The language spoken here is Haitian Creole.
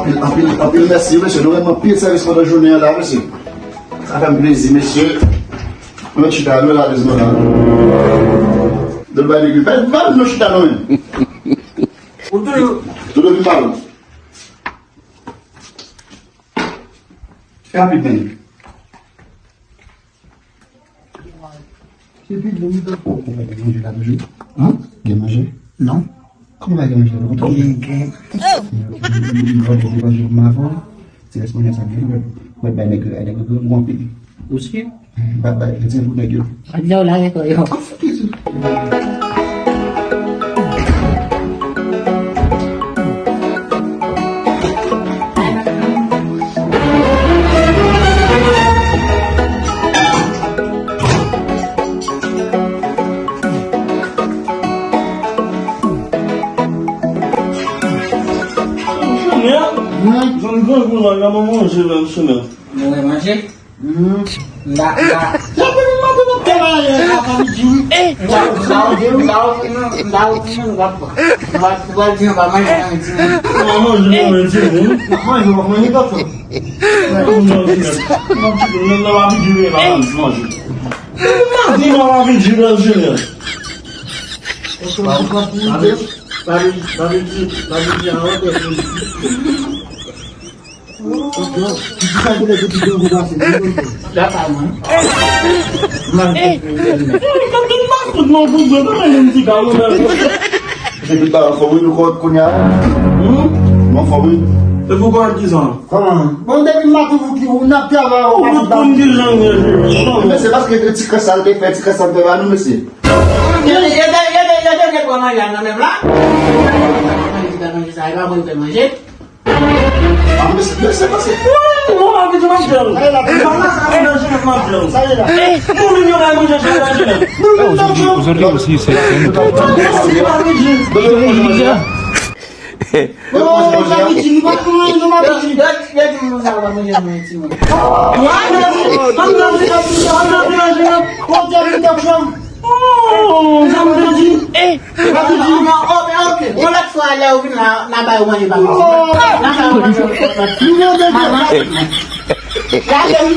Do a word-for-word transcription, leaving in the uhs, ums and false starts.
Anpil, anpil mèsi, mesye. Nou renmen anpil sèvis pandan jounen an la, mesye. Sa fè m plezi, mesye. Nou chita, nou la, nou la. Dòt bay nèg yo. Fè, fè nou chita, nou menm. Ou toujou. Toujou vin pale. Rapid, men. Epi, bon, ou, ou, ou gen manje la toujou? Hein? Gen manje? Non. Kòman pa gen manje la? Gen, gen. Manje pou m avè w. Ti responde sa gen. Mwen bay nèg yo, nèg yo gwo anpil. Ou si? Bay, bay, di pou nèg yo. Adla w la gen kò yo. Mwen, jan grangou la, la mwen manje la, m sou mèt. Mwen manje? Hmm. La, la. Sa vle di maten nan tèl ayè, la pa vin di wi. Eh, la, la, la, la, la, la, la, la, di nou pa manje nan midi. Mwen manje, mwen manje, wi. Manje, mwen manje, dòkè. Mwen manje, mwen manje, mwen manje, mwen manje, mwen manje. Mwen manje, mwen manje, mwen manje. Se tout bagay anfòm wi, nou kòrèk kounye a. Hmm? Nou anfòm wi. Se pou kòrèk kisa? Kòman? Bon, depi m pa toujou ki ou n ap travay ou pa konn ki jan m ye. Men se paske ti kras sa l te fè, ti kras sa l te ba nou, mesye. Yo te, yo te, yo te, yo te pran manje a nan men m la. Manje sa, manje sa, e pa mwen ki fè manje. Ah, men se, men se paske. Wi, mwen pa vin di m ap jwenn. Sa ye la. Mwen pa sa manje nan Jenèf m ap jwenn. Sa ye la. Nou menm yo bay manje nan Jenèf. Nou menm n ap jwenn. Aujourd'hui aussi, c'est une Mwen pa vin di. Mwen pa vin di, nou pa konn manje nan Ayiti. Yo, yo, yo di m sa pa manje nan Ayiti, mwen. Mwen pa vin di, mwen pa vin di. Oh, sa m te di. Eh, pa te di. Non, ok, ok. Yon lòt fwa, lè ou vin la, n a bay ou manje pa manje. N a bay ou manje. Manman. Gade m.